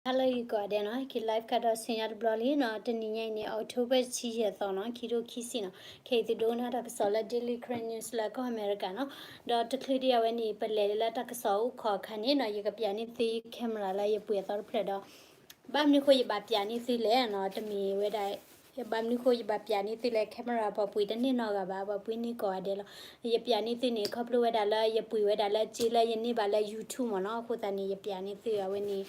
ဟါလၢအဂ့ၤကိးဂၤဒဲးနီၤ, က့ၤ live ကဒီးဆူညါတဘျီလံနီၤ, တနံၤညါအံၤန့ၣ် October တဆံယဲၢ်သီနီၤ, ခံထိခံဆံနီၤ, ခဲအံၤသုဒိကနၣ်တၢ်ကစီၣ်လၢ Daily Karen News လၢကီၢ်အမဲရကၤနီၤ, ဒီးတချုးဒံးအဝဲန့ၣ် ပလဲၤလၢတၢ်ကစီၣ်အိၣ်ခိးအခါန့ၣ်နီၤ, ယကပျးန့ၢ်သု camera လၢယပှ့ၤအသီတဖျၢၣ်ဒီး ဘၣ်မနုၤဃိယဘၣ်ပျးန့ၢ်သုလဲၣ်နီၤ, တမ့ၢ်ဝဲဒၣ် ဘၣ်မနုၤဃိယဘၣ်ပျးန့ၢ်သုလဲၣ်, camera ပှၤပှ့ၤတန့ၢ်နီတဂၤဘၣ်, ပှၤပှ့ၤန့ၢ်ကိးဂၤဒဲးလီၤ. ယပျးန့ၢ်သုန့ၣ် ခီဖျိဝဲဒၣ်လၢယပှ့ၤဝဲဒၣ်လၢစ့လၢယန့ၢ်ဘၣ်လၢ YouTube မ့ၢ်နီၤ, အဃိသတးန့ၣ် ယပျးန့ၢ်သုအဝဲန့ၣ်,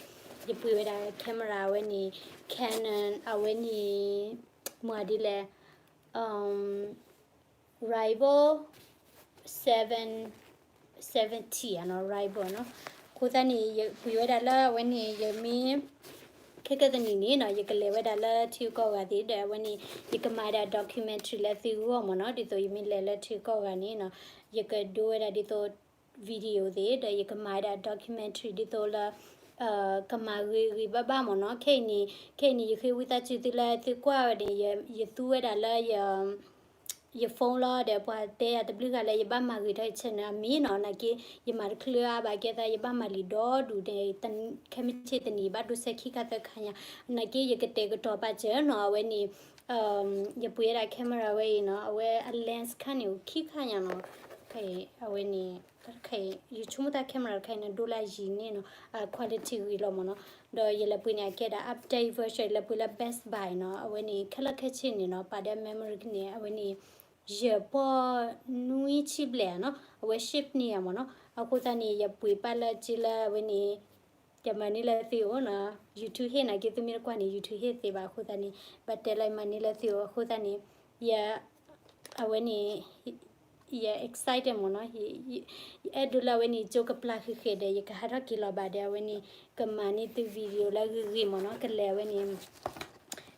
ယပှ့ၤဝဲဒၣ် camera အဝဲန့ၣ် Canon အဝဲန့ၣ် မ့ၢ်ဒ်လဲၣ် Rebel seven seventy နီၤ, Rebel နီၤ. အဃိသတးန့ၣ် ယပှ့ၤဝဲဒၣ်လၢအဝဲန့ၣ် ယမ့ၢ် ခဲကနံၣ်အံၤန့ၣ်နီၤ, ယကလဲၤဝဲဒၣ်လၢထံဂုၤကီၢ်ဂၤသ့ၣ်ဒီး အဝဲန့ၣ် ယကမၤဝဲဒၣ် documentary လၢသုဂီၢ်မ့ၢ်နီၤ, ဒ်သိးယမ့ၢ်လဲၤလၢထံဂုၤကီၢ်ဂၤန့ၣ်နီၤ, ယကဒိဝဲဒၣ်ဒ်သိး video သ့ၣ် ဒီးယကမၤဝဲဒၣ် documentary ဒ်သိးလၢ ကမၤဂ့ၤဂ့ၤဘၣ်ဘၣ်မ့ၢ်နီၤ. ခဲအံၤန့ၣ်, ခဲအံၤန့ၣ် ယဃ့ဝံသးစူၤသုလၢသုကွၢ်ဝဲန့ၣ် ယသူဝဲဒၣ်လၢ ယ phone လီၤဒီး ပှၤတဲယၤတဘျုးဂၤလၢယဘၣ်မၤဂ့ၤထီၣ်ယ channel အမံၤနီၤ, နာ်က့ ယမၤတချုးအါဘၣ်ကဲသး ယဘၣ်မၤလံာ်ဒီဒူၣ်ဒီး ခဲမုၢ်ဆ့ၣ်တနံၤ ယဘၣ်ဒိဆဲးခံခါသၢခါညါ, နာ်က့ ယကတဲာ်ကတီၤပာ်စၢၤနီၤ, အဝဲန့ၣ် ယပှ့ၤဝဲဒၣ် camera ဝဲအံၤနီၤ, အဝဲအ lens ခါန့ၣ်အိၣ်ခံခါညါနီၤ, အဝဲန့ၣ် တခါအံၤ ယဆိကမိၣ်တၢ် camera တခါအံၤန့ၣ် ဒိၣ်လၢယံၤန့ၣ်နီၤ, quality ဂ့ၤလီၤမ့ၢ်နီၤ, ဒီးယလဲၤပှ့ၤန့ၣ် အကဲဒၣ် update version လဲၤပှ့ၤလၢ Best Buy နီၤ, အဝဲန့ၣ် ခဲလၢာ်ခဲဆ့န့ၣ်နီၤ, ပာ်ဒီး memory န့ၣ် အဝဲန့ၣ် ယဲၢ်ပီၢ်နွံဆံဘျဲၣ်နီၤ, အဝဲ ship န့ၢ်ယၤမ့ၢ်နီၤ, အဃိသတးန့ၣ် ယပှ့ၤပာ်လၢစ့လၢအဝဲန့ၣ် ယမၤန့ၢ်လၢသုအိၣ်နီၤ, YouTube ဟ့ၣ်နာ်က့ သုမ့ၢ်တကွၢ်န့ၣ် YouTube ဟ့ၣ်သ့ဘၣ်အဃိသတးန့ၣ်, ဘၣ်တဲလၢယမၤန့ၢ်လၢသုအိၣ် အဃိသတးန့ၣ်, ယ အဝဲန့ၣ် ယ excited မ့ၢ်နီၤ, ယအဲၣ်ဒိးလၢအဝဲန့ၣ် ကၠိကပျၢ်ဃံးဃဲၤဒီး ယကဟးထီၣ်က့ၤလီၤဘၣ်ဒီး အဝဲန့ၣ် ကမၤန့ၢ်သု video လၢအဂ့ၤဂ့ၤမ့ၢ်နီၤ, ကလဲၤဝဲန့ၣ်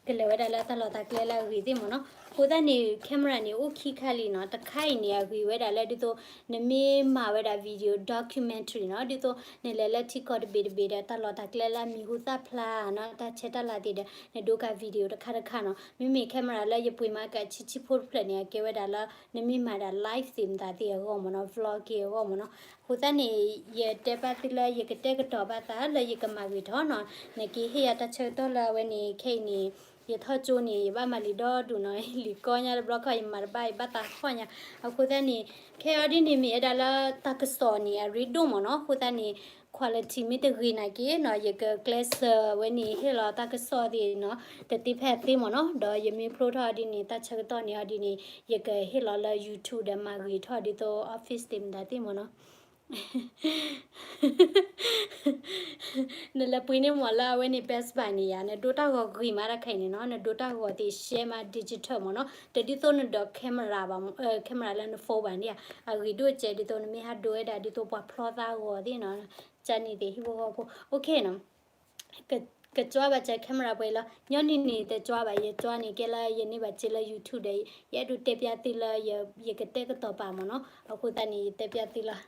ကလဲၤဝဲဒၣ်လၢတၢ်လီၢ်တၢ်ကျဲလၢအဂ့ၤသ့ၣ်မ့ၢ်နီၤ. အဃိသတးန့ၣ် camera န့ၣ် အိၣ်ခံခါလံနီၤ, တခါအံၤန့ၣ် အဂ့ၤဝဲဒၣ်လၢဒ်သိး နမ့ၢ်မၤဝဲဒၣ် video documentary နီၤ, ဒ်သိးနလဲၤလၢထံကီၢ်တဘ့ၣ်တဘ့ၣ်ဒီး တၢ်လီၢ်တၢ်ကျဲလၢအမံၤဟူသၣ်ဖျါနီၤ, တၢ်ဆဲးတၢ်လၤသ့ၣ်ဒီး နဒိက video တခါတခါနီၤ. မ့မ့ၢ် camera လၢယပှ့ၤမၤကဆံးဆံးဖိတဖျၢၣ်န့ၣ် အကဲဝဲဒၣ်လၢ နမ့ၢ်မၤဒၣ် live သ့ၣ်မတၤသ့ၣ်အဂီၢ်မ့ၢ်နီၤ, vlog က့ၤအဂီၢ်မ့ၢ်နီၤ. အဃိသတးန့ၣ် ယတဲဘၣ်သုလၢ ယကတဲကတီၤဘၣ်သးလၢယကမၤဂ့ၤထီၣ်နီၤ, နက့ၤဟ့ၣ်ယၤတၢ်ဆၢကတီၢ်လၢအဝဲန့ၣ် ခဲအံၤန့ၣ် ယထီၣ်ကၠိန့ၣ် ယဘၣ်မၤလံာ်ဒီဒူၣ်နီၤ, လံာ်ကီညါတဘျီခီ ယမၤတဘၣ် ယဘၣ်သးဟီၣ်ညါ. အဃိသတးန့ၣ် ခဲအံၤဒ်န့ၣ် မ့ၢ်ဝဲဒၣ်လၢတၢ်ကစီၣ်န့ၣ် အရ့ဒိၣ်မ့ၢ်နီၤ. အဃိသတးန့ၣ် quality မ့ၢ်တဂ့ၤနာ်က့နီၤ, ယကကျဲးစၢးဝဲန့ၣ် ဟ့ၣ်လီၤတၢ်ကစီၣ်သ့ၣ်နီၤ, တသ့ဖဲအသ့မ့ၢ်နီၤ. ဒီးယမ့ၢ်ဖျိထီၣ်ဒ်န့ၣ် တၢ်ဆၢကတီၢ်န့ၣ်အီၤဒ်န့ၣ် ယကဟ့ၣ်လီၤလၢ YouTube ဒီးမၤဂ့ၤထီၣ်ဒ်သိး office သ့ၣ်မတၤသ့ၣ်မ့ၢ်နီၤ. နလဲၤပှ့ၤန့ၢ်မ့ၢ်လၢအဝဲန့ၣ် Best Buy န့ၣ်ယါ, နဒိတၢ်ဂီၤဂ့ၤမးတခါအံၤန့ၣ်နီၤ, နဒိတၢ်ဂီၤသ့ၣ် share မး digital မ့ၢ်နီၤ, တဒ်သိးနဒိး camera ဘၣ်, camera လၢန phone ဘၣ်န့ၣ်ဧါ, အဂ့ၤဒိၣ်ကဲး ဒ်သိးနမ့ၢ်ဟးဒိဝဲဒၣ်ဒ်သိးပှၤဖျီသးဂီၤသ့ၣ်နီၤ, ကန့ၣ်သ့ၣ်ဟံၣ်ဖိဃီဖိ, OK နီၤ. ကကွၢ်ဘၣ်စၢၤ camera ပှဲၤလီၤ, ညီနုၢ်န့ၣ်တကွၢ်ဘၣ်, ယကွၢ်န့ၣ်ကဲလၢယန့ၢ်ဘၣ်စ့လၢ YouTube ဒီး ယအဲၣ်ဒိးတဲပျးသုလၢ ယကတဲကတီၤပာ်မ့ၢ်နီၤ, အဃိသတးန့ၣ် ယတဲပျးသုလီၤ.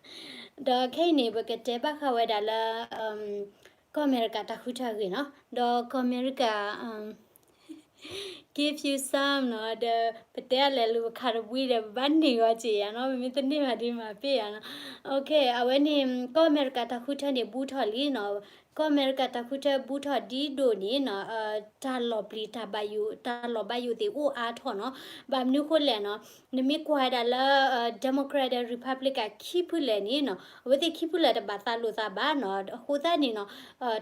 ဒီးခဲအံၤန့ၣ် ပကတဲဘၣ်ဃးဝဲဒၣ်လၢ ကီၢ်အမဲရကၤတၢ်ဃုထၢဂ့ၢ်နီၤ, ဒီးကီၢ်အမဲရကၤ give you some နီၤ, ဒီးပတဲအလဲၤလူၤပခးတဘှံးဒီး ပဘၣ်န့ၢ်ဂီၤက့ၤယါနီၤ, ပမ့ၢ်တန့ၢ်ဘၣ်ဒီးမၤပ့ၢ်ယါနီၤ. OK အဝဲန့ၣ် ကီၢ်အမဲရကၤတၢ်ဃုထၢန့ၣ် ဘူးထီၣ်လံနီၤ, ကီၢ်အမဲရကၤတၢ်ဃုထၢဘူးထီၣ်ဒ်ဒိၣ်န့ၣ်နီၤ, တၢ်လီၤပျံၤတၢ်ဘၣ်ယိၣ် တၢ်လီၤဘၣ်ယိၣ်သ့ၣ်အိၣ်အါထီၣ်နီၤ. ဘၣ်မနုၤဃိလဲၣ်နီၤ, နမ့ၢ်ကွၢ်ဝဲဒၣ်လၢ Democrat ဒီး Republican ခံဖုလဲၣ်န့ၣ်နီၤ, အဝဲသ့ၣ်ခံဖုလဲၣ်တဘၣ်သးလိာ်သးဘၣ်နီၤ, အဃိသတးန့ၣ်နီၤ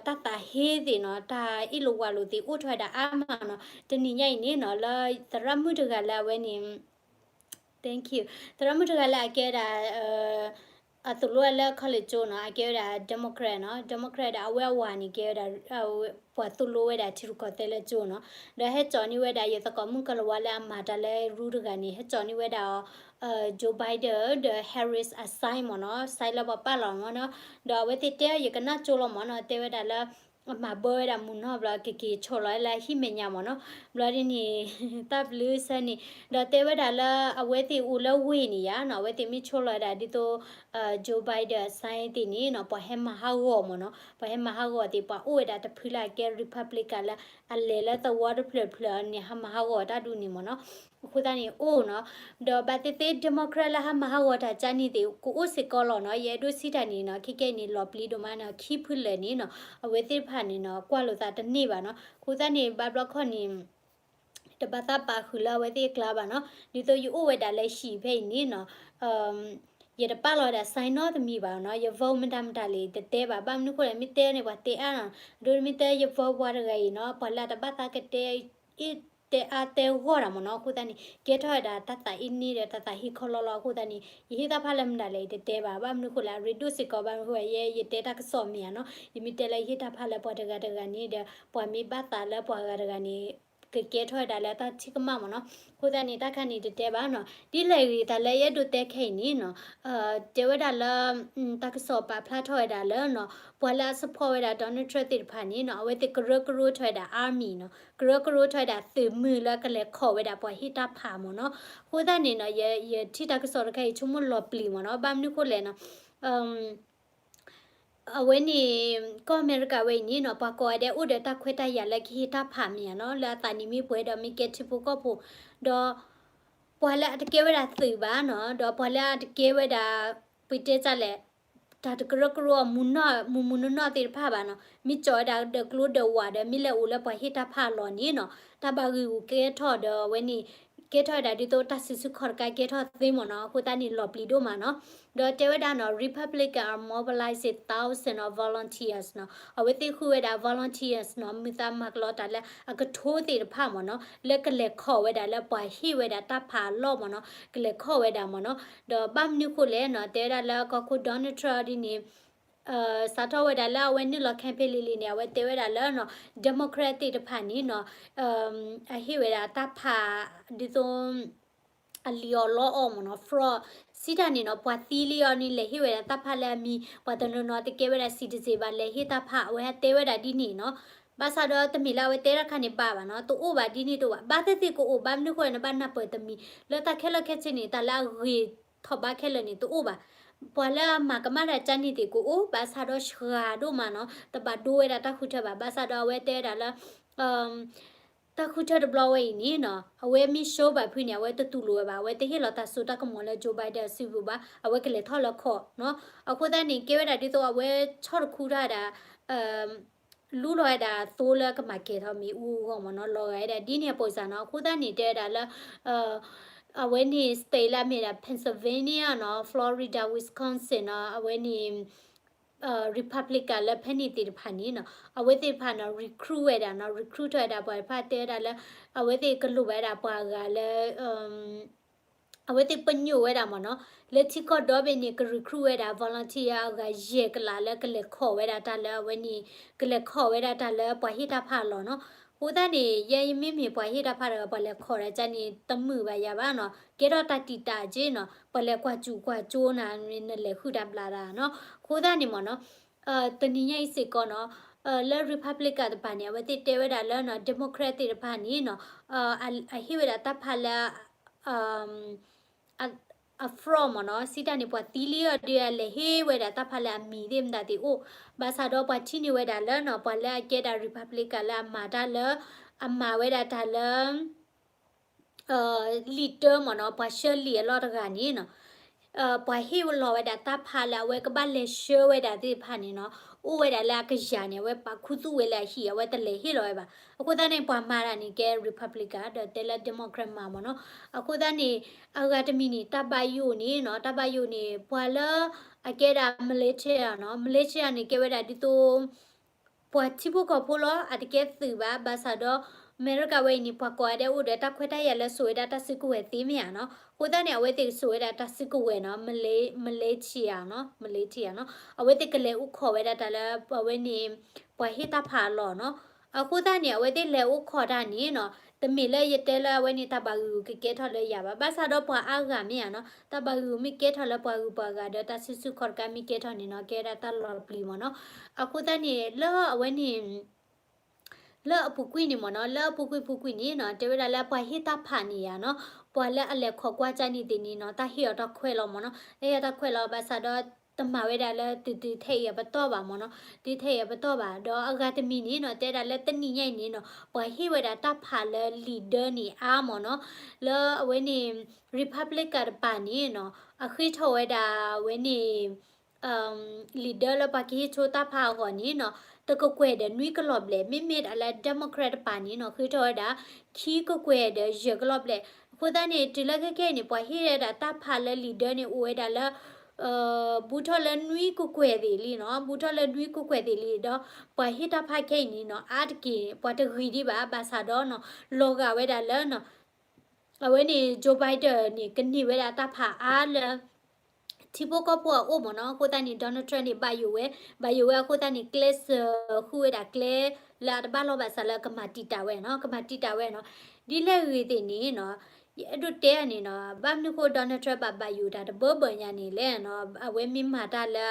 တၢ်သးဟ့သ့ၣ်နီၤ, တၢ်အ့ၣ်လိာ်ဝးလိာ်သ့ၣ်အိၣ်ထီၣ်ဝဲဒၣ်အါမးနီၤ. တနံၤညါအံၤန့ၣ်နီၤ လၢသရၣ်မုၣ်တဂၤလၢအဝဲန့ၣ် Thank you. သရၣ်မုၣ်တဂၤလၢအကဲဝဲဒၣ် အသိၣ်လိဝဲလၢ college ကၠိနီၤ, အကဲဝဲဒၣ် Democrat နီၤ, Democrat ဒီးအဝဲအဝၤန့ၣ်ကဲဝဲဒၣ် ပှၤသိၣ်လိဝဲဒၣ်ထံရူၢ်ကီၢ်သဲးလၢကၠိနီၤ, ဒီးဟဲစိာ်န့ၢ်ဝဲဒၣ် ယသကိးမုၣ်ကလၤဝါလၢအမၤတၢ်လၢရူတဂၤန့ၣ် ဟဲစိာ်န့ၢ်ဝဲဒၣ်အီၤ Joe Biden ဒီး Harris အ sign မ့ၢ်နီၤ, sign လၢပှၤပာ်လီၤမ့ၢ်နီၤ, ဒီးအဝဲသ့ၣ်တဲအီၤ ယကနၣ်ကၠိလီၤမ့ၢ်နီၤ, တဲဝဲဒၣ်လၢ မၤဘၢဝဲဒၣ်မုၢ်နီၢ်ဘျီ ကက့ၤဆိးလီၤဝဲလၢဟံၣ်မဲာ်ညါမ့ၢ်နီၤ, ဘျီဒ်န့ၣ် တၢ်ဘျုးဆၢန့ၣ်, ဒီးတဲဝဲဒၣ်လၢအဝဲသ့ၣ်အိၣ်လၢဝ့ၢ်န့ၣ်ယါနီၤ, အဝဲသ့ၣ်မ့ၢ်ဆိးလီၤဝဲဒၣ်ဒ်သိး Joe Biden sign သ့ၣ်န့ၣ်နီၤ, ပှၤဟဲမၤဟးဂီၤမ့ၢ်နီၤ, ပှၤဟဲမၤဟးဂီၤသ့ၣ် ပှၤအိၣ်ဝဲဒၣ်တဖုလၢအကဲ Republican လၢအလဲၤလၢသဝီတဖျၢၣ်တဖျၢၣ်န့ၣ် ဟးမၤဟးဂီၤတၢ်ဒ်န့ၣ်မ့ၢ်နီၤ. အဃိသတးန့ၣ်အိၣ်နီၤ, ဒီးဘၣ်သ့ၣ်သ့ၣ် Democrat လၢဟါမၤဟးဂီၤတၢ်ကၠၢနံၤသ့ၣ် ကအိၣ်စ့ၢ်ကီးလီၤနီၤ. ယအဲၣ်ဒိးစံးတၢ်န့ၣ်နီၤ ခဲကဲအံၤန့ၣ် လီၤပျံၤဒိၣ်မးနီၤ, ခံဖုလၢာ်န့ၣ်နီၤ အဝဲသ့ၣ်တဖၣ်န့ၣ်နီၤ ကွၢ်လိာ်သးတန့ၢ်ဘၣ်နီၤ. အဃိသတးန့ၣ် ဘၣ်ဘျီခီန့ၣ် တဘၣ်သးပာ်ဃုာ်လၢအဝဲသ့ၣ်အကျါဘၣ်နီၤ. ဒ်သိးယအိၣ်ဝဲဒၣ်လၢဟံၣ်ဖဲအံၤန့ၣ်နီၤ ယတပာ်လီၤဝဲဒၣ် sign နီတမံၤဘၣ်နီၤ. ယ vote မတၤမတၤလဲၣ် ယတတဲဘၣ်. ဘၣ်မနုၤဃိလဲၣ် မ့ၢ်တဲန့ၣ် ပှၤတဲအါနီၤ. အဒိမ့ၢ်တဲ ယ vote ပှၤတဂၤအံၤနီၤ ပှၤလၢအတဘၣ်သးကတဲ အ့ၣ်တဲအါတဲဂီၢ်တၢ်မ့ၢ်နီၤ. အဃိသတးန့ၣ် ကဲထီၣ်ဝဲဒၣ်တၢ်သးအ့န့ဒီးတၢ်သးဟ့ခီလီလီၤ. အဃိသတးန့ၣ် ယဟ့ၣ်တၢ်ဖးလၢမတၤလဲၣ် ယတတဲဘၣ်. ဘၣ်မနုၤဃိလဲၣ် အရ့ဒိၣ်စ့ၢ်ကီး ဘၣ်မနုၤဃိ ယဲယတဲတၢ်ကစီၣ်မ့ၢ်ဧါနီၤ. ယမ့ၢ်တဲလၢယဟ့ၣ်တၢ်ဖးလၢပှၤတဂၤတဂၤန့ၣ်ဒီး ပှၤမ့ၢ်ဘၣ်သးလၢပှၤဂၤတဂၤန့ၣ် ကကဲထီၣ်ဝဲဒၣ်လၢတၢ်ထံၣ်ကမၣ်မ့ၢ်နီၤ. အဃိသတးန့ၣ် တၢ်ခါန့ၣ်တတဲဘၣ်နီၤ. ဒ်လဲၣ်ဂ့ၤ တၢ်လၢယအဲၣ်ဒိးတဲခဲအံၤန့ၣ်နီၤ တဲဝဲဒၣ်လၢ တၢ်ကစီၣ်ပာ်ဖျါထီၣ်ဝဲဒၣ်လၢနီၤ ပှၤလၢအ support ဝဲဒၣ် Donald Trump သ့ၣ်တဖၣ်န့ၣ်နီၤ အဝဲသ့ၣ်ကရၢကရိထီၣ်ဝဲဒၣ် army နီၤ, ကရၢကရိထီၣ်ဝဲဒၣ်သုးမုၢ်လၢကလဲၤခိးဝဲဒၣ်ပှၤဟ့ၣ်တၢ်ဖးမ့ၢ်နီၤ. အဃိသတးန့ၣ်နီၤ ယ ယထံၣ်တၢ်ကစီၣ်တခါအံၤ ဆိကမိၣ်လီၤပျံၤမ့ၢ်နီၤ. ဘၣ်မနုၤဃိလဲၣ်နီၤ အဝဲန့ၣ် ကီၢ်အမဲရကၤဝဲအံၤန့ၣ်နီၤ ပှၤကိးဂၤဒဲးအိၣ်ဒီးတၢ်ခွဲးတၢ်ယာ်လၢကဟ့ၣ်တၢ်ဖးမ့ၢ်ဧါနီၤ, လၢအသးနံၣ်မ့ၢ်ပှဲၤဒီးမ့ၢ်ကဲထံဖိကီၢ်ဖိ, ဒီးပှၤလၢအတကဲဝဲဒၣ်သုးဘၣ်နီၤ, ဒီးပှၤလၢအတကဲဝဲဒၣ် ပတဲတၢ်လဲၣ် တၢ်တကရၢကရိအမူးနီၢ် မူးမူးနီၢ်နီၢ်သ့ၣ်တဖၣ်ဘၣ်နီၤ, မ့ၢ်ကၠီၤဝဲဒၣ်ဒီးကျိဒီးဝးဒီး မ့ၢ်လဲၤအိၣ်လၢပှၤဟ့ၣ်တၢ်ဖးအလီၢ်န့ၣ်နီၤ, တၢ်ဘၣ်ဂံၢ်ဂူာ်ကဲထီၣ်ဒီးအဝဲန့ၣ် ကဲထီၣ်ဝဲဒၣ်ဒ်သိးတၢ်စုဆူၣ်ခီၣ်တကါကဲထီၣ်သ့မ့ၢ်နီၤ. အဃိသတးန့ၣ် လီၤပျံၤဒိၣ်မးနီၤ. ဒီးတဲဝဲဒၣ်နီၤ Republican are mobilizing thousands of volunteers နီၤ, အဝဲသ့ၣ်ဃုဝဲဒၣ် volunteers နီၤ, မုာ်သးမၤကလီတၢ်လၢအကထိသ့ၣ်တဖၣ်မ့ၢ်နီၤ, လၢကလဲၤခိးဝဲဒၣ်လၢပှၤဟ့ၣ်ဝဲဒၣ်တၢ်ဖးအလီၢ်မ့ၢ်နီၤ, ကလဲၤခိးဝဲဒၣ်မ့ၢ်နီၤ. ဒီးဘၣ်မနုၤဃိလဲၣ်နီၤ, တဲဝဲဒၣ်လၢကီၢ်ခိၣ် Donald Trump ဒ်န့ၣ် စးထီၣ်ဝဲဒၣ်လၢအဝဲနုာ်လီၤ campaign လံၤလံၤန့ၣ် အဝဲတဲဝဲဒၣ်လၢနီၤ Democrat သ့ၣ်တဖၣ်န့ၣ်နီၤ အဟ့ၣ်ဝဲဒၣ်တၢ်ဖး ဒ်သိး အလံၤအီၣ်လီအီၣ်မ့ၢ်နီၤ fraud စံးတၢ်န့ၣ်နီၤ ပှၤသံလံအီၤန့ၣ် လဲၤဟ့ၣ်ဝဲဒၣ်တၢ်ဖးလၢအမံၤ ပှၤတနီၤနီၤတကဲဝဲဒၣ် citizen ဘၣ် လဲၤဟ့ၣ်တၢ်ဖး အဝဲဟဲတဲဝဲဒၣ်ဒ်န့ၣ်နီၤ. ဘၣ်ဆၣ်ဒီးတမ့ၢ်လၢအဝဲတဲတၢ်ခါန့ၣ်ဘၣ်ဘၣ်နီၤ တအိၣ်ဘၣ်ဒ်န့ၣ်တအိၣ်ဘၣ် ဘၣ်သ့ၣ်သ့ၣ်ကအိၣ် ဘၣ်မနုၤဃိနဘၣ်နၢ်ပၢၢ်တမံၤ လၢတၢ်ခဲလၢာ်ခဲဆ့န့ၣ် တၢ်လၢအဂ့ၤထီၣ်ဘးခဲလၢာ်န့ၣ် တအိၣ်ဘၣ်. ပှၤလၢအမၤကမၣ်တၢ်ကၢ်န့ၣ်သ့ၣ်ကအိၣ် ဘၣ်ဆၣ်ဒီးစှၤဒိၣ်မးနီၤ တဘၣ်ဒိဝဲဒၣ်တၢ်ဃုထၢဘၣ် ဘၣ်ဆၣ်ဒီးအဝဲတဲဝဲဒၣ်လၢ တၢ်ဃုထၢတဘျီဝဲအံၤန့ၣ်နီၤ အဝဲမ့ၢ် show ဘၣ်ဖုန့ၣ် အဝဲတတူၢ်လိာ်ဝဲဘၣ် အဝဲတဟ့ၣ်လီၤတၢ်စိတၢ်ကမီၤလၢ Joe Biden အစုပူၤဘၣ် အဝဲကလဲၤထီၣ်လၢခိးနီၤ အဃိသတးန့ၣ် ကဲဝဲဒၣ်ဒ်သိးအဝဲဆီၣ်တခူထီၣ်ဝဲဒၣ် လူလီၤဝဲဒၣ်သိလၢကမၤကဲၤထီၣ်မ့ၣ်အူအဂီၢ်မ့ၢ်နီၤ လီၤဂာ်ဝဲဒၣ်ဒ်န့ၣ်အပိစၢ်နီၤ အဃိသတးန့ၣ် တဲဝဲဒၣ်လၢ အဝဲန့ၣ် state လၢအမ့ၢ်ဒၣ် Pennsylvania နီၤ Florida Wisconsin နီၤ အဝဲန့ၣ် Republican လၢဖဲန့ၣ်သ့ၣ်တဖၣ်န့ၣ်နီၤ အဝဲသ့ၣ်တဖၣ်နီၤ recruit ဝဲဒၣ်နီၤ recruit ထီၣ်ဝဲဒၣ်ပှၤတဖၣ်တဲဝဲဒၣ်လၢ အဝဲသ့ၣ်ကလိၣ်ဘၣ်ဝဲဒၣ်ပှၤအဂၤလၢ အဝဲသ့ၣ်ပညိၣ်ဝဲဒၣ်မ့ၢ်နီၤ လၢထံကီၢ်ဒီဘ့ၣ်န့ၣ် က recruit ဝဲဒၣ် volunteer အဂၤယဲၢ်ကလးလၢကလဲၤခိးဝဲဒၣ်တၢ်လၢအဝဲန့ၣ် ကလဲၤခိးဝဲဒၣ်တၢ်လၢပှၤဟ့ၣ်တၢ်ဖးအလီၢ်နီၤ အဃိသတးန့ၣ် ယဲယမ့မ့ၢ်ပှၤဟ့ၣ်တၢ်ဖးတဂၤ ပှၤလဲၤခိးဒၣ်ကၢ်န့ၣ် တမုာ်ဘၣ်ယၤဘၣ်နီၤ ကဲထီၣ်တၢ်တံာ်တာ်က့နီၤ ပှၤလဲၤကွၢ်စူၣ်ကွၢ်ကၠိနၤ နလဲၤဃုတၢ်ဘျးတၢ်နီၤ အဃိသတးန့ၣ်မ့ၢ်နီၤ တနံၤညါအံၤစ့ၢ်ကီးနီၤ လၢ Republican တဖၣ်န့ၣ် အဝဲသ့ၣ်တဲဝဲဒၣ်လၢနီၤ Democrat သ့ၣ်တဖၣ်န့ၣ်နီၤ အဟ့ၣ်ဝဲဒၣ်တၢ်ဖးလၢ အ fraud မ့ၢ်နီၤ စံးတၢ်န့ၣ် ပှၤသံလံအီၤဒီးအလဲၤဟ့ၣ်ဝဲဒၣ်တၢ်ဖးလၢအမံၤသ့ၣ်မတၤသ့ၣ်အိၣ် ဘၣ်ဆၣ်ဒီးပှၤထံၣ်န့ၢ်ဝဲဒၣ်လၢနီၤ ပှၤလၢအကဲဒၣ် Republican လၢအမၤတၢ်လၢ အမၤဝဲဒၣ်တၢ်လၢ လံာ်တၢမ့ၢ်နီၤ ပှၤဆှၢလံာ်အလီၢ်တဂၤန့ၣ်နီၤ ပှၤဟ့ၣ်လီၤဝဲဒၣ်တၢ်ဖးလၢအဝဲကဘၣ်လဲၤဆှၢဝဲဒၣ်သ့ၣ်တဖၣ်န့ၣ်နီၤ အိၣ်ဝဲဒၣ်လၢအကယၤန့ၣ် အဝဲပာ်ခူသူၣ်ဝဲလၢအဟံၣ် အဝဲတလဲၤဟ့ၣ်လီၤဝဲဘၣ် အဃိသတးန့ၣ် ပှၤမၤတၢ်န့ၣ်ကဲ Republican ဒီးတဲလၢ Democrat မၤမ့ၢ်နီၤ အဃိသတးန့ၣ် အဂၤတမံၤန့ၣ် တၢ်ဘၣ်ယိၣ်န့ၣ်နီၤ တၢ်ဘၣ်ယိၣ်န့ၣ် ပှၤလၢအကဲဒၣ် militia နီၤ militia န့ၣ် ကဲဝဲဒၣ်ဒ်သိး ပှၤထံဖိကီၢ်ဖိလီၤ အတကဲသုးဘၣ် ဘၣ်ဆၣ်ဒီး အမဲရကၤဝဲအံၤန့ၣ် ပှၤကိးဂၤဒဲးအိၣ်ဒီးတၢ်ခွဲးတၢ်ယာ်လၢစိာ်ဝဲဒၣ်တၢ်စုကဝဲၤသ့မ့ၢ်ဧါနီၤ အဃိသတးန့ၣ် အဝဲသ့ၣ်ကစိာ်ဝဲဒၣ်တၢ်စုကဝဲၤနီၤ militia နီၤ militia နီၤ အဝဲသ့ၣ်ကလဲၤအိၣ်ခိးဝဲဒၣ်တၢ်လၢ အဝဲန့ၣ် ပှၤဟ့ၣ်တၢ်ဖးအလီၢ်နီၤ အဃိသတးန့ၣ် အဝဲသ့ၣ်လဲၤအိၣ်ခိးတၢ်န့ၣ်နီၤ တမ့ၢ်လၢယတဲလၢအဝဲန့ၣ် တၢ်ဘၣ်ဂံၢ်ဂူာ်ကကဲထီၣ်လၢယၤဘၣ် ဘၣ်ဆၣ်ဒီးပှၤအါဂၤမ့ၢ်ဧါနီၤ တၢ်ဘၣ်ဂံၢ်ဂူာ်မ့ၢ်ကဲထီၣ်လၢပှၤဂုၤပှၤဂၤဒီးတၢ်စုဆူၣ်ခီၣ်တကါမ့ၢ်ကဲထီၣ်န့ၣ်နီၤ ကဲဝဲဒၣ်တၢ်လီၤပျံၤမ့ၢ်နီၤ အဃိသတးန့ၣ် လၢအဝဲန့ၣ် လၢအပူၤကွံာ်န့ၣ်မ့ၢ်နီၤ လၢအပူၤကွံာ်ပူၤကွံာ်န့ၣ်နီၤ တဲဝဲဒၣ်လၢပှၤဟ့ၣ်တၢ်ဖးန့ၣ်ယါနီၤ ပှၤလၢအလဲၤခိးကွၢ်ကၢ်န့ၣ်သ့ၣ်န့ၣ်နီၤ တၢ်ဟ့ၣ်အီၤတၢ်ခွဲးလီၤမ့ၢ်နီၤ တၢ်ဟ့ၣ်အီၤတၢ်ခွဲးလီၤ ဘၣ်ဆၣ်ဒီး တမၤဝဲဒၣ်လၢတုၤတုၤထဲအံၤအပတီၢ်ဘၣ်မ့ၢ်နီၤ, တုၤထဲအံၤအပတီၢ်ဘၣ်. ဒီးအဂၤတမံၤန့ၣ်နီၤ တဲဒၣ်လၢတနံၤညါအံၤန့ၣ်နီၤ ပှၤဟ့ၣ်ဝဲဒၣ်တၢ်ဖးလၢ leader န့ၣ်အါမ့ၢ်နီၤ, လၢအဝဲန့ၣ် Republican တပၤန့ၣ်နီၤ အဃ့ထီၣ်ဝဲဒၣ်ဝဲန့ၣ် leader လၢပှၤကဟ့ၣ်ဆိတၢ်ဖးအဂီၢ်န့ၣ်နီၤ တကကွဲၢ်ဒီးနွံကလီၤဘျဲၣ်, မ့မ့ၢ်ဒၣ်လၢ Democrat တပၤန့ၣ်နီၤ ဃ့ထီၣ်ဝဲဒၣ် ခံကကွဲၢ်ဒီးယဲၢ်ကလီၤဘျဲၣ်. အဃိသတးန့ၣ် တုၤလၢခဲခဲအံၤန့ၣ် ပှၤဟ့ၣ်ဝဲဒၣ်တၢ်ဖးလၢ leader န့ၣ် အိၣ်ဝဲဒၣ်လၢ ဘူးထီၣ်လၢနွံကကွဲၢ်သ့ၣ်လံနီၤ, ဘူးထီၣ်လၢနွံကကွဲၢ်သ့ၣ်လံ. ဒီးပှၤဟ့ၣ်တၢ်ဖးခဲအံၤန့ၣ်နီၤ အါတက့ၢ် ပှၤတဂ့ၤဒံးဘၣ်, ဘၣ်ဆၣ်ဒီးနီၤ လီၤဂာ်ဝဲဒၣ်လၢနီၤ အဝဲန့ၣ် Joe Biden န့ၣ် ကန့ၢ်ဝဲဒၣ်တၢ်ဖးအါလၢ ထံဖိကီၢ်ဖိအအိၣ်မ့ၢ်နီၤ. အဃိသတးန့ၣ် Donald Trump န့ၣ် ဘၣ်ယိၣ်ဝဲ, ဘၣ်ယိၣ်ဝဲအဃိသတးန့ၣ် ကျဲစၢၤဃုာ်ဝဲဒၣ်ကျဲ လၢအတဘၣ်လီၢ်ဘၣ်စးလၢကမၤတံာ်တာ်ဝဲနီၤ, ကမၤတံာ်တာ်ဝဲနီၤ. ဒ်လဲၣ်ဂ့ၤသ့ၣ်န့ၣ်နီၤ ယအဲၣ်ဒိးတဲန့ၣ်နီၤ ဘၣ်မနုၤဃိ Donald Trump ဘၣ်ဘၣ်ယိၣ်တၢ်တဘၢဘၢညါန့ၣ်လဲၣ်နီၤ, အဝဲမ့ၢ်မၤတၢ်လၢ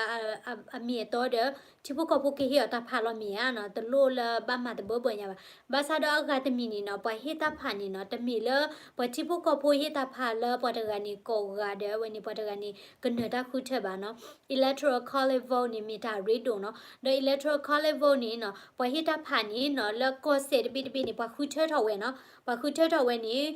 အမ့ၢ်အတီဒီး ထံဖိကီၢ်ဖိကဟ့ၣ်အီၤတၢ်ဖးလီၤမ့ၢ်ဧါနီၤ, တလိၣ်လၢဘၣ်မၤတဘၢဘၢညါဘၣ်. ဘၣ်ဆၣ်ဒီးအဂၤတမံၤန့ၣ်နီၤ ပှၤဟ့ၣ်တၢ်ဖးန့ၣ်နီၤ တမ့ၢ်လၢ ပှၤထံဖိကီၢ်ဖိဟ့ၣ်တၢ်ဖးလၢပှၤတဂၤန့ၣ်ကိးဂၤဒီး အဝဲန့ၣ် ပှၤတဂၤန့ၣ် ကနၢၤတၢ်ဃုထၢဘၣ်နီၤ. Electoral College vote န့ၣ် မ့ၢ်တၢ်ရ့ဒိၣ်နီၤ, ဒီး Electoral College vote န့ၣ်နီၤ ပှၤဟ့ၣ်တၢ်ဖးန့ၣ်နီၤ လၢကီၢ်စဲၣ်တဘ့ၣ်တဘ့ၣ်န့ၣ် ပှၤဃုထၢထီၣ်ဝဲနီၤ, ပှၤဃုထၢထီၣ်ဝဲန့ၣ်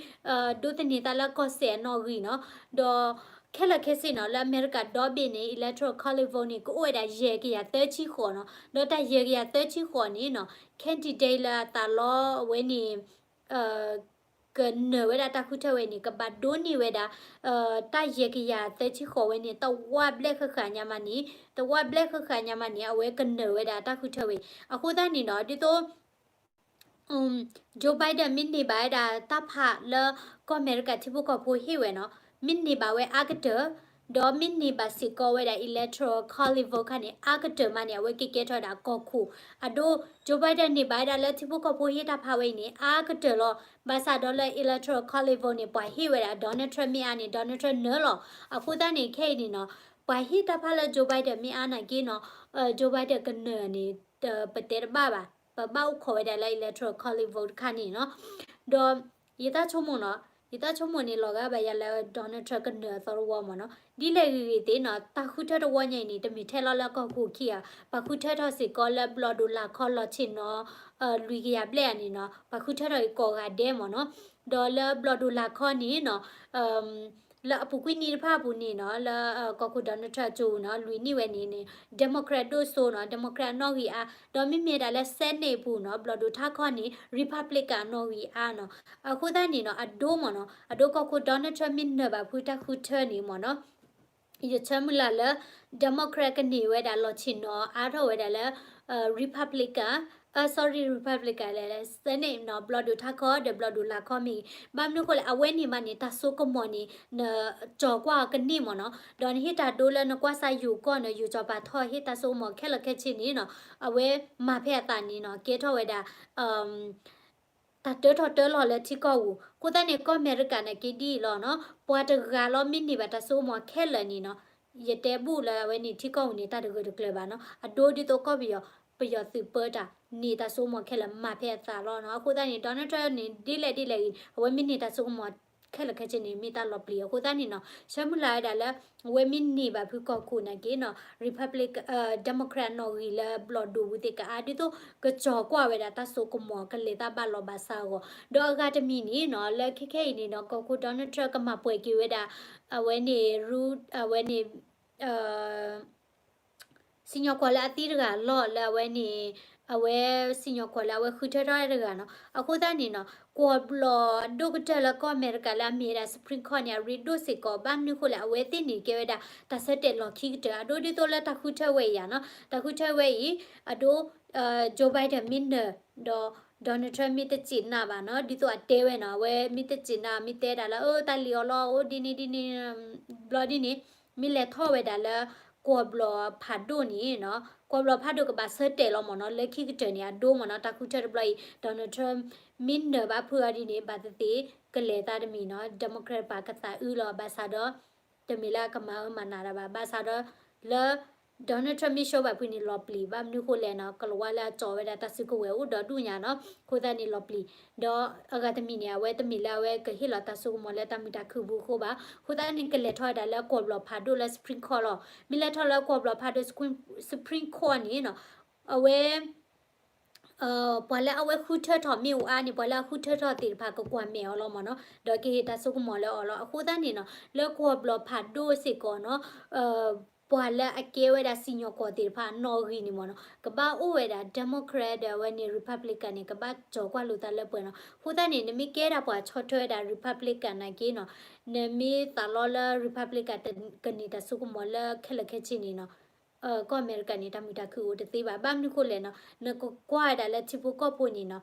ဒိးသန့ၤသးလၢကီၢ်စဲၣ်အနီၣ်ဂံၢ်နီၤ, ဒီးခဲလၢာ်ခဲဆ့နီၤ လၢအမဲရကၤဒီဘ့ၣ်န့ၣ် Electoral College vote န့ၣ် ကအိၣ်ဝဲဒၣ်ယဲၢ်ကယၤသၢဆံဃိးနီၤ, ဒီးတၢ်ယဲၢ်ကယၤသၢဆံဃိးန့ၣ်နီၤ candidate လၢအသးလီအဝဲန့ၣ် ကနၢၤဝဲဒၣ်တၢ်ဃုထၢဝဲန့ၣ် ကဘၣ်ဒိးန့ၢ်ဝဲဒၣ် တၢ်ယဲၢ်ကယၤသၢဆံဃိးဝဲန့ၣ် တဝၢဘျဲၣ်ဃၣ်ဃၣ်ညါမးန့ၣ်, တဝၢဘျဲၣ်ဃၣ်ဃၣ်ညါမးန့ၣ် အဝဲကနၢၤဝဲဒၣ်တၢ်ဃုထၢဝဲ. အဃိသတးန့ၣ်နီၤ ဒ်သိး Joe Biden မ့ၢ်န့ၢ်ဘၣ်ဝဲဒၣ်တၢ်ဖးလၢကီၢ်အမဲရကၤထံဖိကီၢ်ဖိဟ့ၣ်ဝဲနီၤ, မ့ၢ်န့ၢ်ဘၣ်ဝဲအါကတၢၢ်, ဒီးမ့ၢ်န့ၢ်ဘၣ်စ့ၢ်ကီးဝဲဒၣ် Electoral College vote ခါန့ၣ် အါကတၢၢ်မးန့ၣ် အဝဲကကဲထီၣ်ဝဲဒၣ်ကီၢ်ခိၣ်အဒိ, Joe Biden န့ၢ်ဘၣ်ဝဲဒၣ်လၢထံဖိကီၢ်ဖိဟ့ၣ်တၢ်ဖးဝဲအံၤန့ၣ် အါကတၢၢ်လီၤ. ဘၣ်ဆၣ်ဒီးလၢ Electoral College vote န့ၣ် ပှၤဟ့ၣ်ဝဲဒၣ် Donald Trump မ့ၢ်အါန့ၣ် Donald Trump နၢၤလီၤ. အဃိသတးန့ၣ် ခဲအံၤန့ၣ်နီၤ ပှၤဟ့ၣ်တၢ်ဖးလၢ Joe Biden မ့ၢ်အါနာ်က့နီၤ Joe Biden ကနၢၤန့ၣ် ပတဲတဘၣ်ဘၣ်, ပဘၣ်အိၣ်ခိးဝဲဒၣ်လၢ Electoral College vote တခါန့ၣ်နီၤ. ဒီးယတၢ်ဆိကမိၣ်နီၤ, ယတၢ်ဆိကမိၣ်န့ၣ် လီၤဂာ်ဘၣ်ယၤလၢ Donald Trump ကနၢၤအသီတဝီမ့ၢ်နီၤ. ဒ်လဲၣ်ဂ့ၤဂ့ၤသ့ၣ်နီၤ တၢ်ဃုထၢတဝီညါအံၤန့ၣ် တမ့ၢ်ထဲလီၤလၢကီၢ်ခိၣ်ခံဂၤ, ပှၤဃုထၢထီၣ်စ့ၢ်ကီးလၢဘျီၣ်ဒိၣ်လာ်ခီလီၤဆ့ၣ်နီၤ လွံၢ်ကယၤဘျဲၣ်ဧါန့ၣ်နီၤ, ပှၤဃုထၢထီၣ်အံၤကိးဂၤဒဲးမ့ၢ်နီၤ. ဒီးလၢဘျီၣ်ဒိၣ်လာ်ခီန့ၣ်နီၤ လၢအပူၤကွံာ်နံၣ်တဖၣ်အပူၤန့ၣ်နီၤ လၢကီၢ်ခိၣ် Donald Trump အစိၤနီၤ လွံၢ်နံၣ်ဝဲန့ၣ်န့ၣ် Democrat ဒိၣ်စိနီၤ, Democrat အနီၣ်ဂံၢ်အါ, ဒီးမ့မ့ၢ်ဒၣ်လၢ Senate အပူၤနီၤ ဘျီၣ်ဒိၣ်ထါခီန့ၣ် Republican အနီၣ်ဂံၢ်အါနီၤ. အဃိသတးန့ၣ်နီၤ အဒိမ့ၢ်နီၤ အဒိကီၢ်ခိၣ် Donald Trump မ့ၢ်နၢၤဘၣ်ဖုတၢ်ဃုထၢန့ၣ်မ့ၢ်နီၤ ယဆၢမုၢ်လၢ်လၢ Democrat ကန့ၢ်ဝဲဒၣ်လီၤဆ့ၣ်နီၤအါထီၣ်ဝဲဒၣ်လၢ Republican, sorry, Republican လၢ Senate နီၤ ဘျီၣ်ဒိၣ်ထါခီဒီးဘျီၣ်ဒိၣ်လာ်ခီမ့ၢ်ဂ့ၤ, ဘၣ်မနုၤဃိလဲၣ် အဝဲန့ၣ်မးန့ၣ် တၢ်စိကမီၤန့ၣ် နကၠီၤကွၢ်အီၤကန့ၢ်မ့ၢ်နီၤ, ဒီးနဟ့ၣ်တၢ်ဒိလၢနကွၢ်စၢ်ယိၤကီၢ်န့ၣ် ယိၤကၠီၤပၤထီၣ်ဟ့ၣ်တၢ်စိကမီၤခဲလၢာ်ခဲဆ့န့ၣ်နီၤ အဝဲမၤဖဲအသးန့ၣ်နီၤ ကဲထီၣ်ဝဲဒၣ် တၢ်တၢထီၣ်တၢလီၤလၢထံကီၢ်ပူၤ, အဃိသတးန့ၣ် ကီၢ်အမဲရကၤန့ၣ်က့ဒ်အံၤလီၤနီၤ, ပှၤတဂၤလီၤမ့ၢ်န့ၢ်ဘၣ်တၢ်စိကမီၤခဲလၢာ်န့ၣ်နီၤ, ယတဲဘူၣ်လၢအဝဲန့ၣ်ထံကီၢ်ပူၤန့ၣ် တၢ်တဂၢၢ်တကျၢၤဘၣ်နီၤ, အဒိဒ်သိးကီၢ်ပယီၤ, ပယီၤသုးပၢတၢ် န့ၢ်တၢ်စိကမီၤခဲလၢာ်မၤဖဲအသးလီၤနီၤ, အဃိသတးန့ၣ် Donald Trump န့ၣ် ဒ်လဲၣ်ဒ်လဲၣ်ဂ့ၤ အဝဲမ့ၢ်န့ၢ်တၢ်စိကမီၤခဲလၢာ်ခဲဆ့န့ၣ် မ့ၢ်တၢ်လီၤပျံၤအဃိသတးန့ၣ်နီၤ, ဆၢမုၢ်လၢ်ဝဲဒၣ်လၢ အဝဲမ့ၢ်န့ၢ်ဘၣ်ဖုကီၢ်ခိၣ်နာ်က့နီၤ Republic, Democrat နီၣ်ဂံၢ်လၢဘျီၣ်ဒိၣ်ပူၤသ့ၣ်ကအါ ဒ်သိးကကၠီၤကွၢ်ဝဲဒၣ်တၢ်စိကမီၤကလဲၤတၢ်ဘၣ်လီၤဘၣ်စးအဂီၢ်, ဒီးအဂၤတမံၤန့ၣ်နီၤ လၢခဲခဲအံၤန့ၣ်နီၤ ကီၢ်ခိၣ် Donald Trump ကမၤပှဲၤက့ၤဝဲဒၣ် အဝဲန့ၣ် ရူ အဝဲန့ၣ် စံၣ်ညီၣ်ကွီၢ်လၢအသံတဂၤလီၤလၢအဝဲန့ၣ် အဝဲစံၣ်ညီၣ်ကွီၢ်လၢအဝဲဃုထၢထီၣ်တဂၤနီၤ, အဃိသတးန့ၣ်နီၤ ကွီၢ်ဘျီၣ်အဒိၣ်ကတၢၢ်လၢကီၢ်အမဲရကၤလၢအမ့ၢ်ဝဲဒၣ် Supreme Court န့ၣ် အရ့ဒိၣ်စ့ၢ်ကီး ဘၣ်မနုၤဃိလဲၣ် အဝဲသ့ၣ်န့ၣ်ကဲဝဲဒၣ် တၢ်ဆၢတဲာ်လီၢ်ခံကတၢၢ် အဒိဒ်သိးလၢတၢ်ဃုထၢဝဲအံၤဧါနီၤ, တၢ်ဃုထၢဝဲအံၤ အဒိ Joe Biden မ့ၢ်နၢၤ ဒီး Donald Trump မ့ၢ်တစံးနၢ်ဘၣ်နီၤ, ဒ်သိးအတဲဝဲနီၤ အဝဲမ့ၢ်တစံးနၢ် မ့ၢ်တဲဒၣ်လၢ အၢ တၢ်လံၣ်အီၤလီၤ အိၣ်ဒ်န့ၣ်ဒ်န့ၣ် ဘျီဒ်န့ၣ် မ့ၢ်လဲၤထီၣ်ဝဲဒၣ်လၢ ကွီၢ်ဘျီၣ်ဖးဒိၣ်န့ၣ်နီၤ, ကွီၢ်ဘျီၣ်ဖးဒိၣ်ကဘၣ်ဆၢတဲာ်လီၤမ့ၢ်နီၤ, လၢခံကတၢၢ်န့ၣ် အဒိမ့ၢ်နီၤ, တၢ်ဃုထၢတဘျီအံၤ Donald Trump မ့ၢ်နၢၤဘၣ်ဖုအီၤဒ်န့ၣ် ဘၣ်သ့ၣ်သ့ၣ် ကလဲၤသးတမံၤနီၤ, Democrat ပၣ်ကသးအုးလီၤ, ဘၣ်ဆၣ်ဒီး တမ့ၢ်လၢအကမၤအၢမၤနးတၢ်ဘၣ်, ဘၣ်ဆၣ်ဒီး လၢ Donald Trump မ့ၢ်ရှုံးဘၣ်ဖုးန့ၣ်လီၤပျံၤ ဘၣ်မနုၤဃိလဲၣ်နီၤ ကလံးဝါလၢအကၠီဝဲဒၣ်တၢ်စုကဝဲၤအိၣ်ဒီဒူၣ်ညါနီၤ အဃိသတးန့ၣ်လီၤပျံၤ ဒီးအဂၤတမံၤန့ၣ် အဝဲတမ့ၢ်လၢအဝဲကဟ့ၣ်လီၤတၢ်စိကမီၤလၢတၢ်မုာ်တၢ်ခုၣ်ပူၤအဃိဘၣ် အဃိသတးန့ၣ် ကလဲၤထီၣ်ဝဲဒၣ်လၢကွီၢ်ဘျီၣ်ဖးဒိၣ်လၢ Supreme Court လီၤ မ့ၢ်လဲၤထီၣ်လၢကွီၢ်ဘျီၣ်ဖးဒိၣ် Supreme Court န့ၣ်နီၤ အဝဲ ပှၤလၢအဝဲဃုထၢထီၣ်မ့ၢ်အိၣ်အါန့ၣ် ပှၤလၢအဃုထၢထီၣ်သ့ၣ်တဖၣ်ကကွၢ်မဲာ်အီၤလီၤမ့ၢ်နီၤ ဒီးကဟ့ၣ်တၢ်စိကမီၤလၢအီၤလီၤ အဃိသတးန့ၣ်နီၤ လၢကွီၢ်ဘျီၣ်ဖးဒိၣ်စ့ၢ်ကီးနီၤ ပှၤလၢအကဲဝဲဒၣ်စံၣ်ညီၣ်ကွီၢ်သ့ၣ်တဖၣ်နီၣ်ဂံၢ်န့ၣ်မ့ၢ်နီၤ ကဘၣ်အိၣ်ဝဲဒၣ် Democrat ဒီးအဝဲန့ၣ် Republican န့ၣ် ကဘၣ်ကၠီၤကွၢ်လိာ်သးလၢပှဲၤနီၤ အဃိသတးန့ၣ် နမ့ၢ်ကဲဒၣ်ပှၤဆီၣ်ထွဲဝဲဒၣ် Republican နာ်က့နီၤ နမ့ၢ်သးလီလၢ Republican ကန့ၢ်တၢ်စိကမီၤလၢခဲလၢာ်ခဲဆ့န့ၣ်နီၤ ကီၢ်အမဲရကၤန့ၣ် တၢ်မုာ်တၢ်ခုၣ်အိၣ်တသ့ဘၣ် ဘၣ်မနုၤဃိလဲၣ်နီၤ နကကွၢ်ဝဲဒၣ်လၢထံဖိကီၢ်ဖိန့ၣ်နီၤ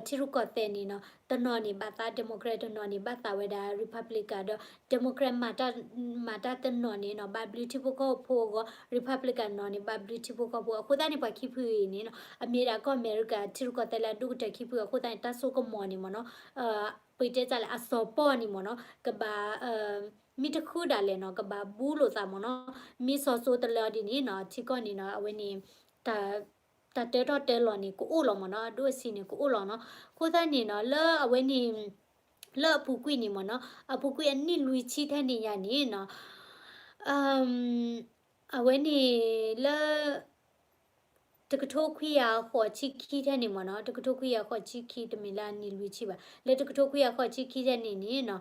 ထံရူၢ်ကီၢ်သဲးန့ၣ်နီၤ တနီၤန့ၣ်ဘၣ်သး Democrat တနီၤန့ၣ်ဘၣ်သးဝဲဒၣ် Republican ဒီး Democrat မၤတၢ်တနီၤန့ၣ်နီၤ ဘၣ်ဘျုးထံဖိကီၢ်ဖိအဂီၢ် Republican တနီၤန့ၣ် ဘၣ်ဘျုးထံဖိကီၢ်ဖိ အဃိသတးန့ၣ် ပှၤခံဖုအံၤန့ၣ်နီၤ အမ့ၢ်ဒၣ်ကီၢ်အမဲရကၤ ထံရူၢ်ကီၢ်သဲးလၢအဒိၣ်ကတၢၢ်ခံဖုအဃိသတးန့ၣ် တၢ်စိကမီၤန့ၣ်မ့ၢ်နီၤ ပတဲတၢ်လၢအစီၤပီၣ်န့ၣ်မ့ၢ်နီၤ ကဘၣ် မ့ၢ်တဃုဒၣ်လဲာ်နီၤ ကဘၣ်ဘူးလိာ်သးမ့ၢ်နီၤ မ့ၢ်စီၤစိတလၢအီၤဒ်န့ၣ်နီၤ ထံကီၢ်န့ၣ်နီၤ အဝဲန့ၣ် တၢ်တၢထီၣ်တၢလီၤန့ၣ် ကအိၣ်လီၤမ့ၢ်နီၤ အဒိၣ်အဆံးန့ၣ် ကအိၣ်လီၤနီၤ အဃိသတးန့ၣ်နီၤ လၢအဝဲန့ၣ် လၢအပူၤကွံာ်န့ၣ်မ့ၢ်နီၤ အပူၤကွံာ်အနံၣ်လွံၢ်ဆံထဲန့ၣ်ညါန့ၣ်နီၤ အဝဲန့ၣ်လၢ တကထိခွံကယၤဃိးဆံခံထဲန့ၣ်မ့ၢ်နီၤ တကထိခွံကယၤဃိးဆံခံ တမ့ၢ်လၢအနံၣ်လွံၢ်ဆံဘၣ် လၢတကထိခွံကယၤဃိးဆံခံထဲန့ၣ်န့ၣ်နီၤ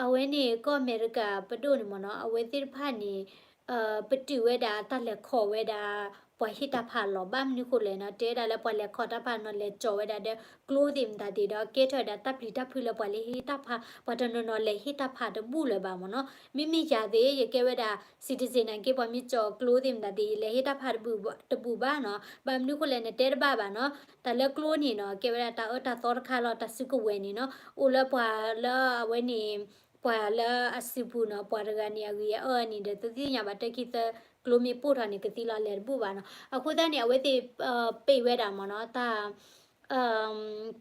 အဝဲန့ၣ်ကီၢ်အမဲရကၤပဒိၣ်န့ၣ်မ့ၢ်နီၤ အဝဲသ့ၣ်တဖၣ်န့ၣ် ပတုာ်ဝဲဒၣ်တၢ်လဲၤခီၣ်ဝဲဒၣ် ပှၤဟ့ၣ်တၢ်ဖးလီၤ ဘၣ်မနုၤဃိလဲၣ်နီၤ တဲဝဲဒၣ်လၢပှၤလဲၤခီၣ်တၢ်ဖးနီၤ လဲၤကၠီၤဝဲဒၣ်ဒီးကျိသ့ၣ်မတၤသ့ၣ်ဒီး ကဲထီၣ်ဝဲဒၣ်တၢ်ပျံၤတၢ်ဖုးလၢပှၤလၢဟ့ၣ်တၢ်ဖး ပှၤတနီၤနီၤလဲၤဟ့ၣ်တၢ်ဖးတဘူၣ်လၢၤဘၣ်မ့ၢ်နီၤ မ့မ့ၢ်ယၤသ့ၣ် ယကဲဝဲဒၣ် citizen နာ်က့ ပှၤမ့ၢ်ကၠီၤကျိသ့ၣ်မတၤသ့ၣ် ယလဲၤဟ့ၣ်တၢ်ဖးတဘူၣ်ဘၣ်နီၤ ဘၣ်မနုၤဃိလဲၣ် နတဲတဘၣ်ဘၣ်နီၤ တၢ်လၢကျိန့ၣ်နီၤ ကဲဝဲဒၣ်တၢ်အၢတၢ်သီတခါလီၤ တၢ်စုကဝဲၤန့ၣ်နီၤ အိၣ်လၢပှၤလၢအဝဲန့ၣ် ပှၤလၢအစုပူၤနီၤ ပှၤတဂၤန့ၣ် အဂ့ၢ်အအၢန့ၣ်ဒီး သုသ့ၣ်ညါဘၣ် တၢ်ခံသၢကျိမ့ၢ်ပိၢ်ထီၣ်န့ၣ် ကသံလီၤလဲၤတဘူၣ်ဘၣ်နီၤ အဃိသတးန့ၣ် အဝဲသ့ၣ် ပ့ၢ်ဝဲဒၣ်မ့ၢ်နီၤ တၢ်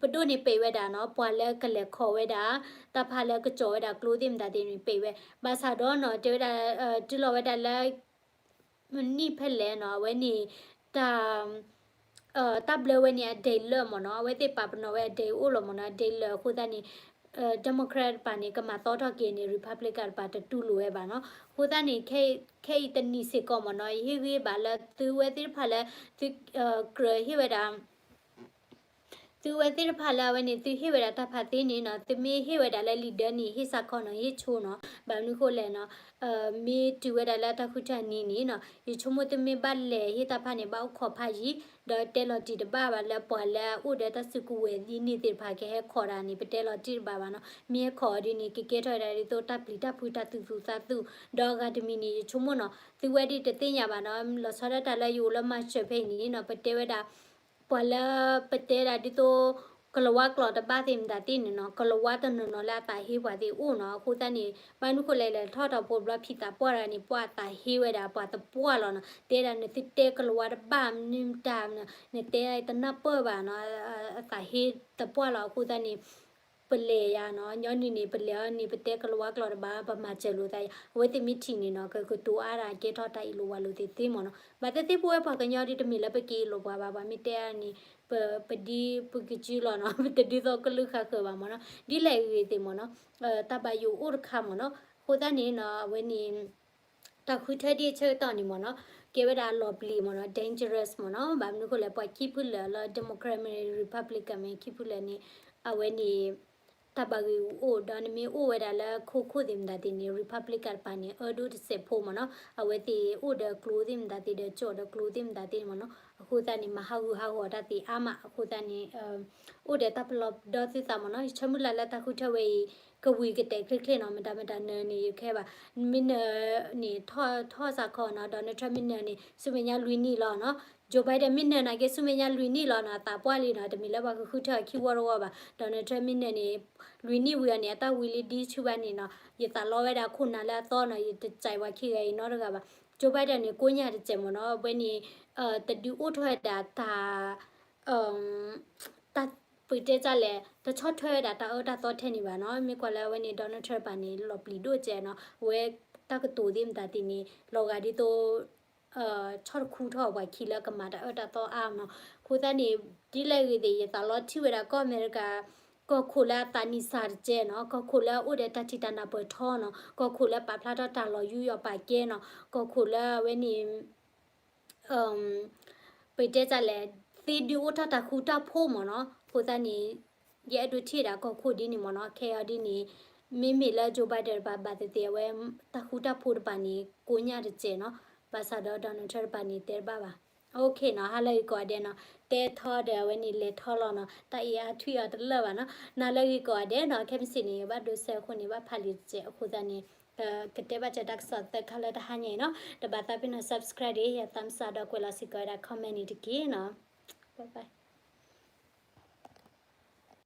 ပဒိၣ်န့ၣ်ပ့ၢ်ဝဲဒၣ်နီၤ ပှၤလၢကလဲၤခီၣ်ဝဲဒၣ် တၢ်ဖးလၢကကၠီၤဝဲဒၣ်ကျိသ့ၣ်မတၤသ့ၣ်န့ၣ် ပ့ၢ်ဝဲ ဘၣ်ဆၣ်ဒီးနီၤ တဲဝဲဒၣ် တုၤလီၤဝဲဒၣ်လၢ နံၣ်ဖဲလဲၣ်နီၤ အဝဲန့ၣ် တၢ် တၢ်ဘျၢဝဲန့ၣ် အဒဲးလၢာ်မ့ၢ်နီၤ အဝဲသ့ၣ်ပာ်ပနီၣ်ဝဲအဒဲးအိၣ်လီၤမ့ၢ်နီၤ အဒဲးလၢာ်အဃိသတးန့ၣ် Democrat တပၤန့ၣ် ကမၤသီထီၣ်က့ၤန့ၣ် Republican တပၤတတူၢ်လိာ်ဝဲဘၣ်နီၤ အဃိသတးန့ၣ် ခဲအံၤတနံၤစ့ၢ်ကီးမ့ၢ်နီၤ ယဟ့ၣ်ဂံၢ်ဘါလၢသုဝဲသ့ၣ်တဖၣ်လၢ သုကြၢးဟ့ၣ်ဝဲဒၣ် သုဝဲသ့ၣ်တဖၣ်လၢအဝဲန့ၣ် သုဟ့ၣ်ဝဲဒၣ်တၢ်ဖးသ့န့ၣ်နီၤ သုမ့ၢ်ဟ့ၣ်ဝဲဒၣ်လၢလံာ်ဒၢန့ၣ် ဟ့ၣ်စးခီနီၤ ဟ့ၣ်ဆိနီၤ ဘၣ်မနုၤဃိလဲၣ်နီၤ မ့ၢ်တုၤဝဲဒၣ်လၢတၢ်ဃုထၢအနံၤန့ၣ်နီၤ ယဆိကမိၣ်သုမ့ၢ်ဘၣ်လဲၤဟ့ၣ်တၢ်ဖးန့ၣ် ဘၣ်အိၣ်ခိးဖးယံၤ ဒီးတဲလီၤတံၢ်တဘၣ်ဘၣ်လၢပှၤလၢအအိၣ်ဒီးတၢ်စုကဝဲၤဒ်န့ၣ်သ့ၣ်တဖၣ် ကဟဲခိးတၢ်န့ၣ် ပတဲလီၤတံၢ်တဘၣ်ဘၣ်နီၤ မ့ၢ်ဟဲခိးအီၤဒ်န့ၣ် ကကဲထီၣ်ဝဲဒၣ်ဒ်သိးတၢ်ပျံၤတၢ်ဖုးတၢ်သူၣ်သူၣ်သးသူၣ် ဒီးအဂၤတမံၤန့ၣ် ယဆိကမိၣ်နီၤ သုဝဲဒၣ်တသ့ၣ်ညါဘၣ်နီၤ လီၤဆီဒၣ်တၢ်လၢယအိၣ်လၢ Marshall ဖဲအံၤန့ၣ်နီၤ ပတဲဝဲဒၣ် ပှၤလၢပတဲဒၣ်ဒ်သိး ကလံးဝါကျိာ်တဘၣ်သ့ၣ်မတၤသ့ၣ်န့ၣ်နီၤ ကလံးဝါတနီၤနီၤလၢအသးဟ့ပှၤသ့ၣ်အိၣ်နီၤ အဃိသတးန့ၣ် ဘၣ်မနုၤဃိလဲၣ်လဲၣ် ထီၣ်ထီၣ်ဖိတဘျီဖံးသးပှၢ်တဂၤန့ၣ် ပှၤအသးဟ့ဝဲဒၣ်ပှၤသပှၢ်လီၤနီၤ တဲဒၣ်နသုတဲကလံးဝါတဘၣ်မနုၤမတၤ နတဲတနၢ်ပၢၢ်ဘၣ်နီၤ အသးဟ့သပှၢ်လီၤ အဃိသတးန့ၣ် ပလဲၤယါနီၤ ညီနုၢ်န့ၣ် ပလဲၤအီၤန့ၣ် ပတဲကလံးဝါကျိာ်တဘၣ် ပမၤစၢၤလိာ်သးယါ အဝဲသ့ၣ်မ့ၢ်ထံၣ်န့ၣ်နီၤ ကကတိၤအါဒၣ်ကဲထီၣ်တၢ်အ့ၣ်လိာ်ဝါလိာ်သ့သ့မ့ၢ်နီၤ ဘၣ်သ့ၣ်သ့ၣ်ပဝဲပှၤကညီဒ်တမ့ၢ်လၢပကအ့ၣ်လိာ်ပှၤဘၣ် ပှၤမ့ၢ်တဲအါန့ၣ် ပ ပဒ်ပကစုလီၤနီၤ ပတဒ်သိးကလုၢ်ဃာ်ဃၢၤဘၣ်မ့ၢ်နီၤ ဒ်လဲၣ်ဂ့ၤသ့ၣ်မ့ၢ်နီၤ တၢ်ဘၣ်ယိၣ်အိၣ်တခါမ့ၢ်နီၤ အဃိသတးန့ၣ်နီၤ အဝဲန့ၣ် တၢ်ဃုထၢဒ်အဆၢကတီၢ်န့ၣ်မ့ၢ်နီၤ ကဲဝဲဒၣ်လီၤပျံၤမ့ၢ်နီၤ dangerous မ့ၢ်နီၤ ဘၣ်မနုၤဃိလဲၣ် ပှၤခံဖုလၢာ်လၢ Democrat မ့ၢ် Republican မ့ၢ်ခံဖုလၢာ်န့ၣ် အဝဲန့ၣ် တၢ်ဘၣ်ဂ့ၢ်အိၣ် ဒီးနမ့ၢ်အိၣ်ဝဲဒၣ်လၢခိခိၣ်သ့ၣ်မတၤသ့ၣ်န့ၣ် Republican တပၤန့ၣ် အၢဒိၣ်တစဲးဖိမ့ၢ်နီၤ အဝဲသ့ၣ်အိၣ်ဒီးကျိသ့ၣ်မတၤသ့ၣ်ဒီး ကၠီၣ်ဒီးကျိသ့ၣ်မတၤသ့ၣ်န့ၣ်မ့ၢ်နီၤ အဃိသတးန့ၣ် မၤဟးဂူာ်ဟးဂီၤတၢ်သ့အါမး အဃိသတးန့ၣ် အိၣ်ဒီးတၢ်ပလီၢ်ဒီသုသးမ့ၢ်နီၤ ယဆၢမုၢ်လၢ်လၢတၢ်ဃုထၢဝဲအံၤ ကဝံၤကတဲာ်ချ့ချ့နီၤ မတၤမတၤနၢၤန့ၣ် ယကဲဘၣ် မ့ၢ်နၢၤန့ၣ် ထီၣ်စးခီနီၤ Donald Trump မ့ၢ်နၢၤန့ၣ် ဆူမဲာ်ညါလွံၢ်နံၣ်လီၤနီၤ Joe Biden မ့ၢ်နၢၤနာ်က့ ဆူမဲာ်ညါလွံၢ်နံၣ်လီၤနီၤ အသးပှၢ်လံနီၤ တမ့ၢ်လၢပှၤကဃုထၢအခံဝီတဝီဘၣ် Donald Trump မ့ၢ်နၢၤန့ၣ် လွံၢ်နံၣ်ဝံၤအီၤန့ၣ် အတၢ်ဝံၤလံဒ်ဆူဘၣ်န့ၣ်နီၤ ယသးလီဝဲဒၣ်ခိၣ်နၢ်လၢအသီနီၤ ယတစဲးပှၤခံဂၤအံၤနီတဂၤဘၣ် Joe Biden န့ၣ် ကိးညါတစဲးမ့ၢ်နီၤ အဝဲန့ၣ် တဒုးအိၣ်ထီၣ်ဝဲဒၣ်တၢ် တၢ်ပတဲတၢ်လဲၣ် တဆီၣ်ထွဲဝဲဒၣ်တၢ်အၢတၢ်သီထဲန့ၣ်ဘၣ်နီၤ မ့ၢ်ကွၢ်လၢအဝဲန့ၣ် Donald Trump တပၤန့ၣ် လီၤပျံၤဒိၣ်ကဲနီၤ အဝဲတၢ်ကတိၤသ့ၣ်မတၤသ့ၣ်န့ၣ် လီၤဂာ်ဒ်သိး ဆီၣ်တခူထီၣ်ပှၤခံလၢကမၤတၢ်အၢတၢ်သီအါနီၤ. အဃိသတးန့ၣ် ဒ်လဲၣ်ဂ့ၤသ့ၣ် ယသးလီထံၣ်ဝဲဒၣ်ကီၢ်အမဲရကၤ ကီၢ်ခိၣ်လၢအသးနံၣ်စၢ်တကဲနီၤ, ကီၢ်ခိၣ်လၢအအိၣ်ဒီးတၢ်ထံၣ်တၢ်နၢ်ပၢၢ်ထီနီၤ, ကီၢ်ခိၣ်လၢပာ်ဖျါထီၣ်တၢ်လီၤယူးယီၣ်ပာ်ကဲနီၤ, ကီၢ်ခိၣ်လၢအဝဲန့ၣ် ပတဲတၢ်လဲၣ်, သ့ဒုးအိၣ်ထီၣ်တၢ်ဃူတၢ်ဖိးမ့ၢ်နီၤ. အဃိသတးန့ၣ် ယအဲၣ်ဒိးထံၣ်ဒၣ်ကီၢ်ခိၣ်ဒ်န့ၣ်မ့ၢ်နီၤ. ခဲအံၤဒ်န့ၣ် မ့မ့ၢ်လၢ Joe Biden တပၤဘၣ်သ့ၣ်သ့ၣ် အဝဲတၢ်ဃူတၢ်ဖိးတပၤန့ၣ် ကိးညါတစဲးနီၤ. ဘၣ်ဆၣ်ဒီး Donald Trump တပၤန့ၣ် တဲတဘၣ်ဘၣ်. အိၣ်ခ့နီၤ, ဟါလၢဂ့ၤကိးဂၤဒဲးနီၤ, တဲထီဒီးအဝဲန့ၣ်လဲၤထီလီၤနီၤ, တၢ်အံၤအါထွံၣ်အီၤတလၢာ်ဘၣ်နီၤ. နၤလၢဂ့ၤကိးဂၤဒဲးနီၤ, ခဲမုၢ်ဆ့ၣ်န့ၣ် ယဘၣ်ဒိးစဲးအဃိန့ၣ် ဘၣ်ဖးလံာ်တစဲး. အဃိသတးန့ၣ် ကတဲဘၣ်စၢၤတၢ်ကစီၣ်သၢခါလၢတဟါညါအံၤနီၤ. တဘၣ်သးပ့ၤနီၣ် subscribe ဒ်ယသးမစးဒီးကွဲးလီၤစ့ၢ်ကီးဝဲဒၣ် comment န့ၣ်တက့ၢ်နီၤ. Bye bye.